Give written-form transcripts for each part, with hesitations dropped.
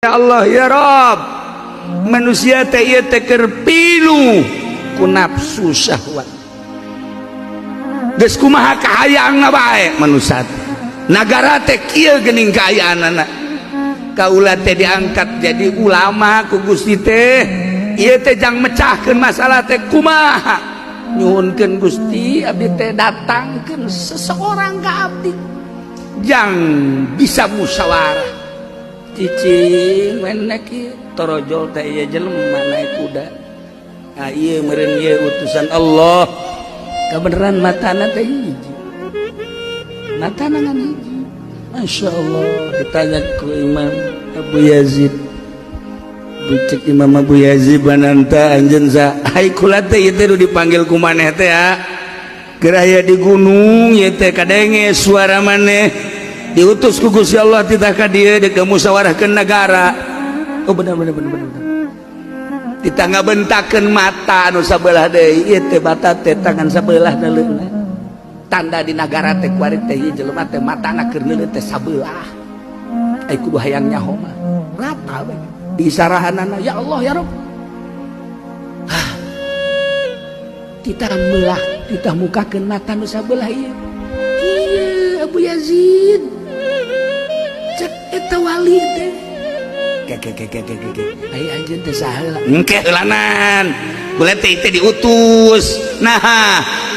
Ya Allah ya Rob, manusia teh ieu teh keur pilu ku nafsu syahwat. Geus kumaha kahayangna bae manusia teh. Nagara teh kieu geuning kaayaanana. Kaula teh diangkat jadi ulama ku Gusti teh. Ieu teh jang mecahkeun masalah teh kumaha? Nyuhunkeun Gusti, abdi teh datangkeun seseorang ka abdi jang bisa musyawarah. Cicing menek ieu torojol teh ieu jelema naik kuda. Ah, ieu meureun ieu utusan Allah. Kabeneran matana teh hiji. Matana ngan hiji. Masya Allah, ditanya ku Imam Abu Yazid. Bucek Imam Abu Yazid bananta anjeun sa ai kula teh ieu teh dipanggil ku maneh teh ya. Keur aya di gunung ieu teh kadenge suara maneh, diutus ku Gusti Allah titah ka dieu deuk musyawarahkeun negara. Oh, bener bener bener bener. Titah ngabentakeun mata anu sabelah deui, ieu teh mata teh tangan sabelah neuleuna. Tanda di nagara teh kuari teh ieu jelema teh matana keur neuleuh teh sabelah. Ai kudu hayang nyaho mah rata we. Disarahanana ya Allah ya Rabb. Ah. Titah meulah, titah mukakeun mata nu sabelah ieu. Ieu Abu Yazid. Cek eta wali teh. Ke ke ke ke ke ke. Ai anjeun teh saha? Engke heulanan. Kula teh teh diutus. Nah,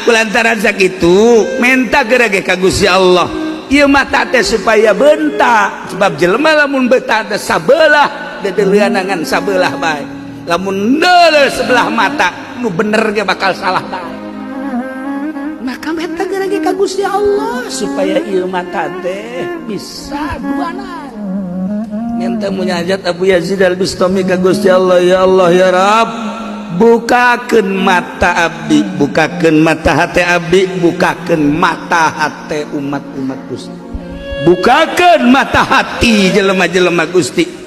kulantaran sakitu menta geura ge ka Gusti Allah. Ieu mata teh supaya bentak, sebab jelema lamun beta teh sabelah dedeuleunangan sabelah bae. Lamun neuleuh sebelah mata nu bener ge bakal salah bae. Maka menta geura ge ka Gusti Allah supaya ieu mata teh bisa duana. Minta munajat Abu Yazid Al-Bustami ka Gusti Allah, ya Allah ya Rabb, bukakeun mata abdi, bukakeun mata hati abdi, bukakeun mata hati umat-umat Gusti, bukakeun mata hati jelema-jelema Gusti.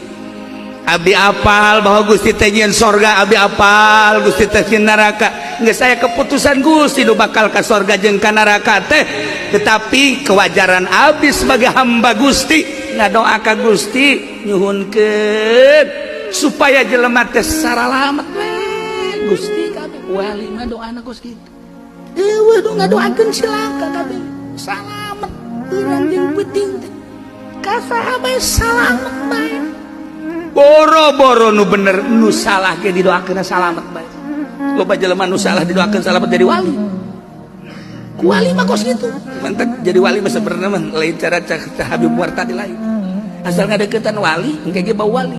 Abdi apal bahwa Gusti teh nyieun sorga, abdi apal Gusti teh nyieun neraka. Geus saya keputusan Gusti nu bakal ka sorga jeung ka neraka teh, tetapi kewajaran abdi sebagai hamba Gusti ngadoa ka Gusti nyuhunkeun supaya jelema teh saralamet we Gusti kabeh. Wali mah doana kos kitu, eueuh nu ngadoakeun cilaka kabeh salamet urang jeung peuting teh ka saha bae salamet bae. Boro-boro nu bener, nu salah ge didoakeun salamet bae. Loba jelema nu salah didoakeun salamet jadi wali. Ku wali mah kos kitu. Mantap jadi wali mah sebenarnya mah lain cara cak Habib Muar tadi, lain. Asal ngadeukeutan wali engke ge bau wali.